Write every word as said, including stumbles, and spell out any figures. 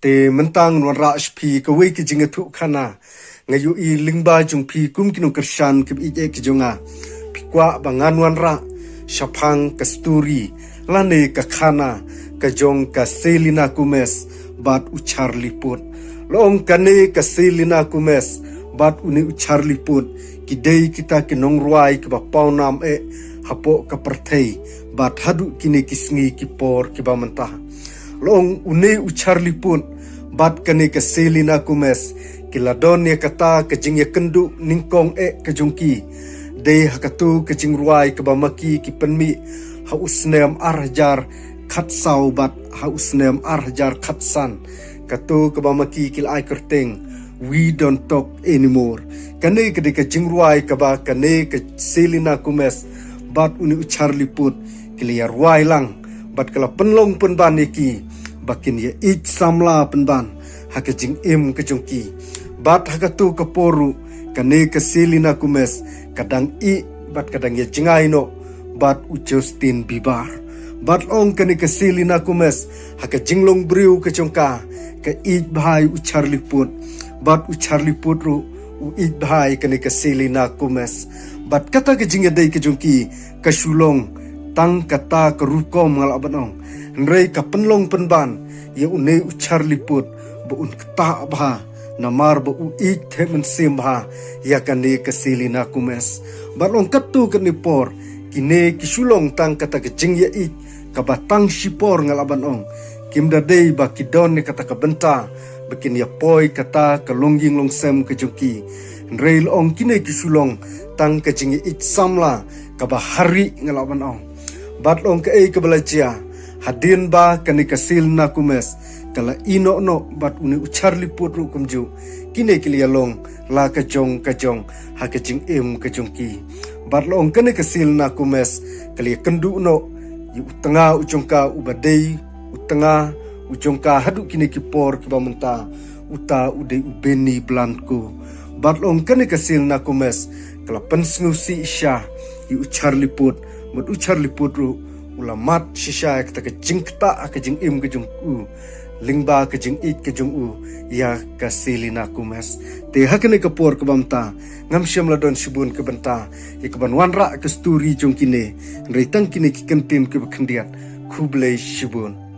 Te mynta ngan wanrah sha phi kawei ka jingïathuhkhana. Nga ïohi lyngba jong phi kum ki nongkyrshan kiba ïeit ki jong nga, phi kwah ba ngan wanrah shaphang ka story lane ka khana ka jong ka Selena Gomez bad u Charlie Puth. La ong kane ka Selena Gomez bad une u Charlie Puth ki dei kita ki nongrwai kiba pawnam eh hapoh ka pyrthei bad haduh kine ki sngi ki por kiba mynta. La ong une u Charlie Puth bad kane ka Selena Gomez ki la don ïa kata ka jingïakynduh nyngkong eh ka jong ki. Dei ha kato ka jingrwai kaba ma ki ki pynmih ha u snem ar hajar khatsaw bad ha u snem ar hajar khatsan. Kato kaba ma ki ki la ai kyrteng We Don't Talk Anymore. Kane ka dei ka jingrwai kaba kane ka Selena Gomez bad une u Charlie Puth ki la ïarwai lang bad ka la pynlong pynban ïa ki ba kin ïa ïeit samla pynban ha ka jingim ka jong ki. Bad ha kato ka por ruh kane ka Selena Gomez ka dang ïeit bad ka dang ïa jngai noh bad u Justin Bieber. Bad la ong kane ka Selena Gomez ha ka jinglong briew ka jong ka, ka ïeit bha ïa u Charlie Puth bad u Charlie Puth ruh u ïeit bha ïa kane ka Selena Gomez. Bad kata ka jingïadei ka jong ki ka shu long tang kata ka rukom nga lah ban ong. Hynrei ka pynlong pynban ïa une u Charlie Puth ba un ktah bha namar ba u ïeit thep mynsiem bha ïa kane ka Selena Gomez. Bad la ong katto katne por kine ki shu long tang kata ka jingïaieit kaba tang shipor nga lah ban ong. Kim da dei ba ki don ïa kata ka bynta ba kin ïa poi kata ka longïing longsem ka jong ki. Hynrei la ong kine ki shu long tang ka jingïaieit samla kaba ha rieh nga lah ban ong. Bad la ong kaei kaba la jia, hadien ba kane ka Selena Gomez ka la ïehnoh noh bad une u Charlie Puth ruh kumjuh, kine ki la ïa long la ka jong ka jong ha ka jingim ka jong ki. Bad la ong kane ka Selena Gomez ka la ïa kynduh noh ïa u tnga u jong ka uba dei u tnga u jong ka haduh kine ki por kiba mynta, uta u dei u Benny Blanco. Bad la ong kane ka Selena Gomez ka la pynsngewsih shisha ïa u Charlie Puth, bad u Charlie Puth ruh u la mad shisha ïa kata ka jingktah ha ka jingim ka jong u lyngba ka jingïeit ka jong u ïa ka Selena Gomez. Te ha kane ka por kaba mynta ngam shym la don shibun ka bynta ïa kaban wanrah ka story jong kine, hynrei tang kine ki kyntien kiba khyndiat. Khublei shibun.